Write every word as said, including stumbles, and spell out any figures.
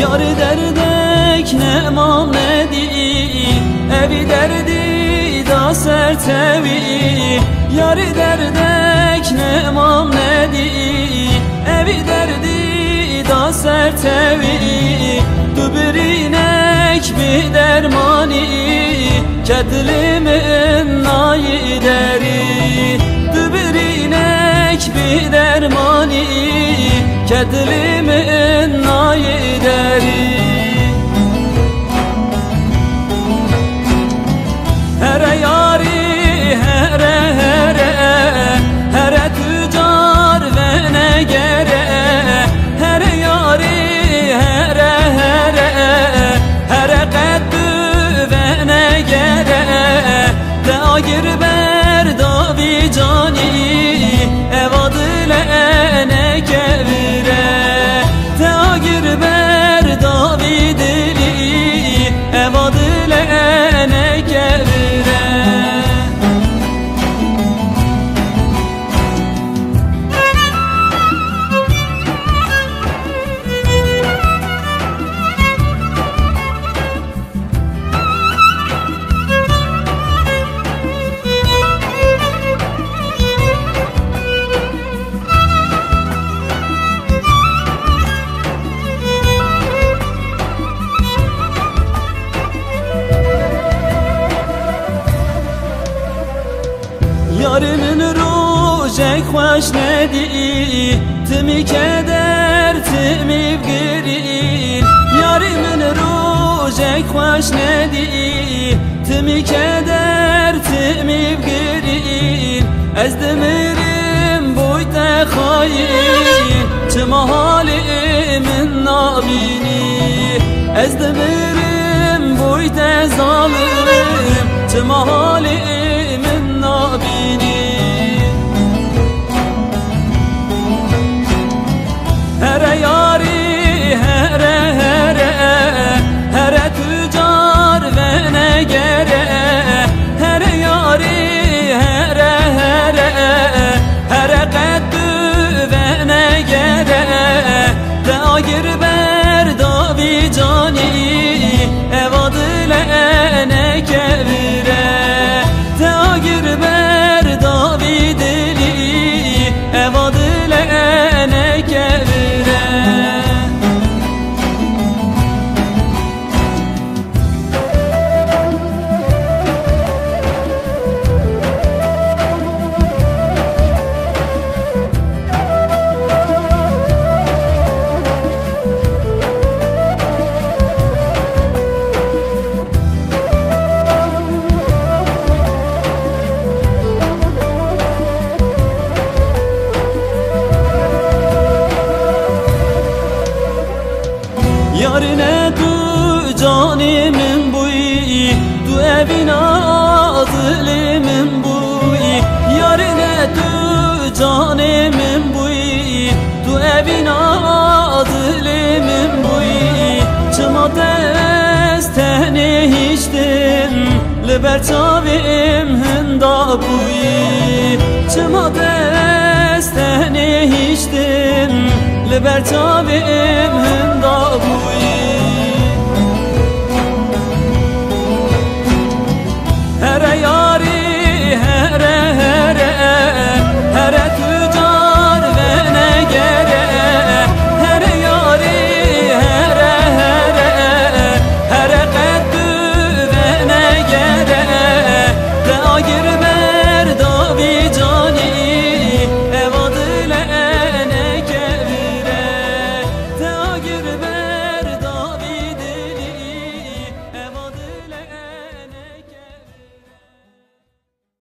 Yarî derdek nemam nedî, evî derdî da ser tewî. Yarî derdek nemam nedî, evî derdî da ser tewî. Tu birînek bi dermanî, ket li min nayî derî. Tu birînek bi dermanî, ket li min nayî derî. Here yarî, here, here, here tu car venegere. Here yarî, here, here, here qet tu venegere. Te agir ber davî canî, eva dile nekevire. Te agir ber davî dilî, eva dile nekevire. Yarê min rojek xweş nedî, timî keder, timî bigirî. Yarê min rojek xweş nedî, timî keder, timî bigirî. Ez dimirim boy te xayîn, çima halê min nabînî? Ez dimirim boy te zalim, çima halê min nabînî? Here yarî, here, here, here tu car venegere. Here yarî, here, here, here qet tu venegere. Te agir ber davî canî, eva dile nekevire. Te agir ber davî dilî, eva dile nekevire. Yarine tu canê min bûyî, tu evîna dilê min bûyî. Yarine tu canê min bûyî, tu evîna dilê min bûyî. Çima te ez tenê hiştim, li ber çavêm hinda bûyî? Çima te ez tenê hiştim, li ber çavêm hinda